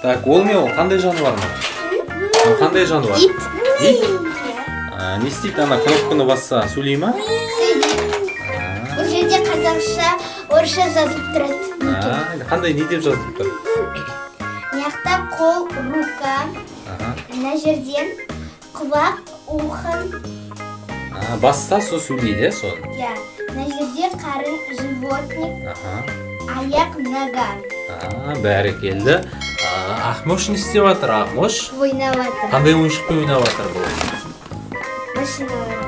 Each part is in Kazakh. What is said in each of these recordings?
Так, ол не, ол қандай жануар мынау? Ол қандай жануар? Ит. Ит? А, не істейді ана кнопканы басса, сөйлей ма? Сөйлейді. Бұл жерде қазақша, орысша жазылып тұрады. А, қандай, не деп жазылып тұр? Мына жақта қол, рука. Мына жерден құлақ, ухо. А, басса, сол сөйлейді, иә, соны? Иә. Мына жерде қарын, животник, аяқ, нога. А, бәрекелді. А, Ақмош не істеп жатыр, Ақмош? Ойнап жатыр. Қандай ойыншықпен ойнап жатыр бұл? Машиналар.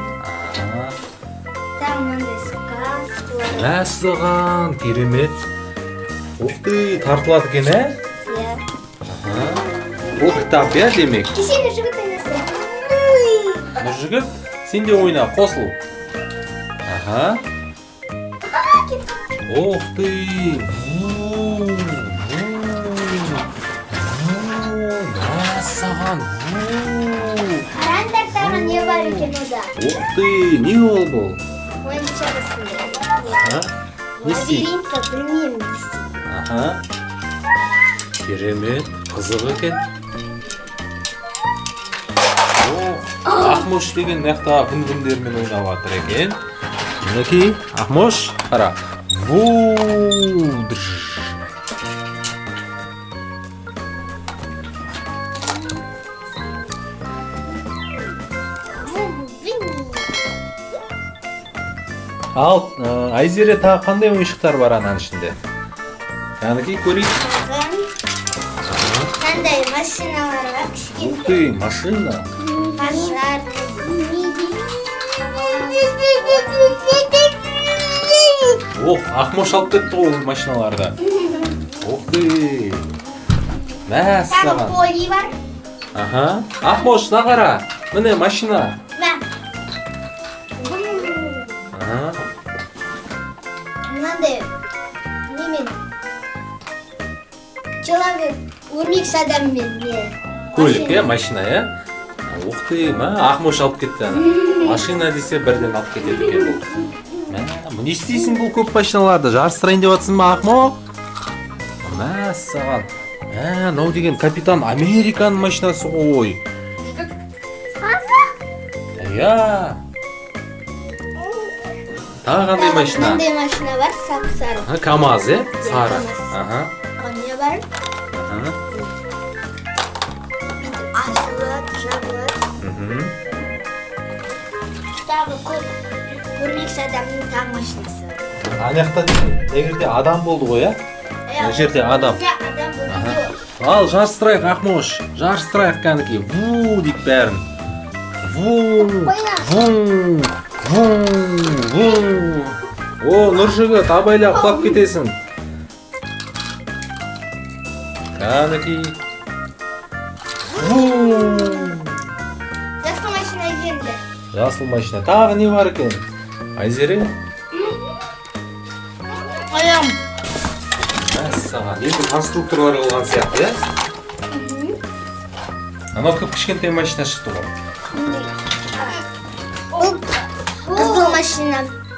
Там мынандай сказкалар. Мәссаған, керемет! Ух ты, тартылады екен, ә? Иә. Аха. Бұл кітап, иә, демек? Кешегі жігіт ойнаса. Нұржігіт, сен де ойна, қосыл. Аха. Ух ты! Ву, ву, ву, мәссаған! Ву. Қараңдар, тағы не бар екен ода. Ух ты, не ол бұл? Ойыншық осындай. Аха. Не істейді? Лабиринт па, білмеймін, не істейді. Аха. Керемет, қызық екен. О, Ақмош деген мына жақта він-віндермен ойнап жатыр екен. Мінекей, Ақмош, қара. Ву, дж. Вум, вин. Ал, Айзере, тағы қандай ойыншықтар бар ананың ішінде? Кәнекей, көрейік. Тағы қандай машиналар бар Ух кішкентай. ты, машина. Пожарный. Ох, Ақмош алып кетті ғой ол машиналарды. Ух ты. Тағы Мәссаған. поли бар. Аха. Ақмош, мына қара. Міне машина. Мә. Вум. Мынандай немен, человек өрмекші адаммен не. Көлік, иә, машина, иә? Ух ты, мә, Ақмош алып кетті ана. Машина десе, бірден алып кетеді екен бұл. Мә, не істейсің бұл көп машиналарды? Жарыстырайын деп жатсың ба, Ақмо? Мәссаған. Мә, мынау деген Капитан Американың машинасы ғой. Иә. Тағы қандай машина? Мынандай машина бар, сап сары. Аха, КамАЗ, иә? Сары. КамАЗ. Тағы не бар? Бүйтіп ашылады, жабылады. Тағы көп өрмекші адамның тағы машинасы бар. Ана жақта деген, мына жерде адам болды ғой, иә? Мына жерде адам. Иә, адам бұл видео. Ал, жарыстырайық, Ақмош. Жарыстырайық, кәнекей. Ву дейік бәрін. Ву, ву, ву, ву. О, Нұржігіт, абайла, құлап кетесің. Кәнекей. Ву. Жасыл машина жеңді. Жасыл машина. Тағы не бар екен? Айзере? Аяғым. Мәссаған. Енді конструкторлар қылған сияқты, иә? Анау кіп кішкентай машина шықты ғой. Бұл қызыл машина.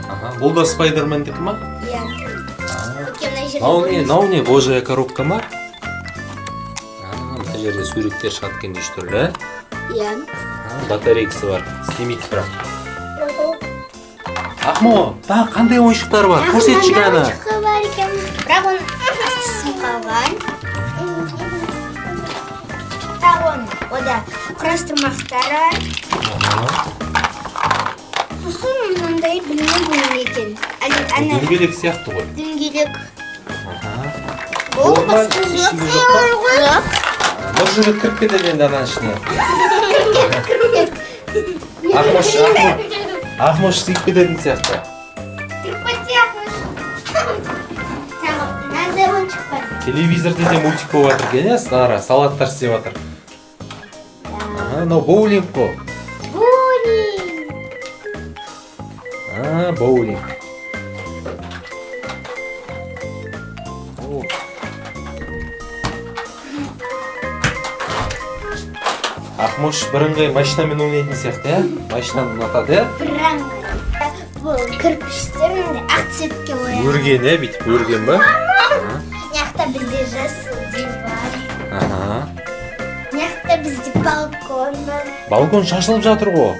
Аха, бұл да Спайдермендікі ма? Иә. Өйткені мына жерде Мынау не, мынау не, божья коробка ма? А, мына жерде суреттер шығады екен неше түрлі. Иә. А, батарейкасы бар. Істемейді бірақ. Ақмо, тағы қандай ойыншықтар бар? Көрсетші Мынандай кәні. ойыншығы бар екен. Бірақ оның асты сынып қалған. Тағы оның ода құрастырмақтары бар. Сосын мынандай, білмеймін, бұл не екен. Әлі ана Дөңгелек сияқты ғой. Дөңгелек. Ол Ол ма? басқа жоқ. Ішінде жоқ па? Жоқ. Нұржігіт кіріп кетеді енді ананың ішіне. Ақмош, Ақмош, Ақмош сыйып кететін сияқты. Кіріп кетсе, Ақмош. Тағы мынандай ойыншық бар. Телевизорде де мультик болып жатыр екен, иә? Сара, салаттар істеп жатыр. Аха, мынау боулинг қой. Боулинг. А, боулинг. О. Ақмош бірыңғай машинамен ойнайтын сияқты, иә? Машинаны ұнатады, иә? Бірыңғай. Бұл кірпіштер мынандай ақ цветке боялған. Өрген, иә, бүйтіп өрген ба? Мына жақта бізде жасыл диван. Аха. Мына жақта бізде балкон бар. Балкон шашылып жатыр ғой.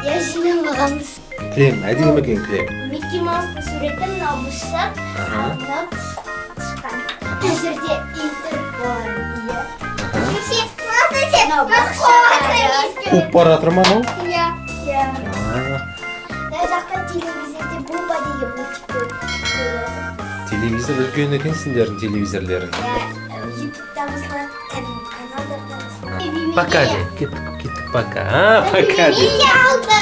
Иә, жинамағанбыз. Кілем әдемі екен, кілем. Микки Маустың суреті, мынау мысық, ал мынау тышқан. Бұл жерде интерком, иә. Мынау бақша. Қуып бара жатыр ма анау? Иә. Иә. А, Мына жақта телевизорде «Буба» деген мультик көреді. Телевизор үлкен екен, сендердің телевизорлерің. Иә, Ютубта қосылады, кәдімгі каналдарда қосылады. Пока де, кеттік, кеттік, пока, а, пока де. Алды.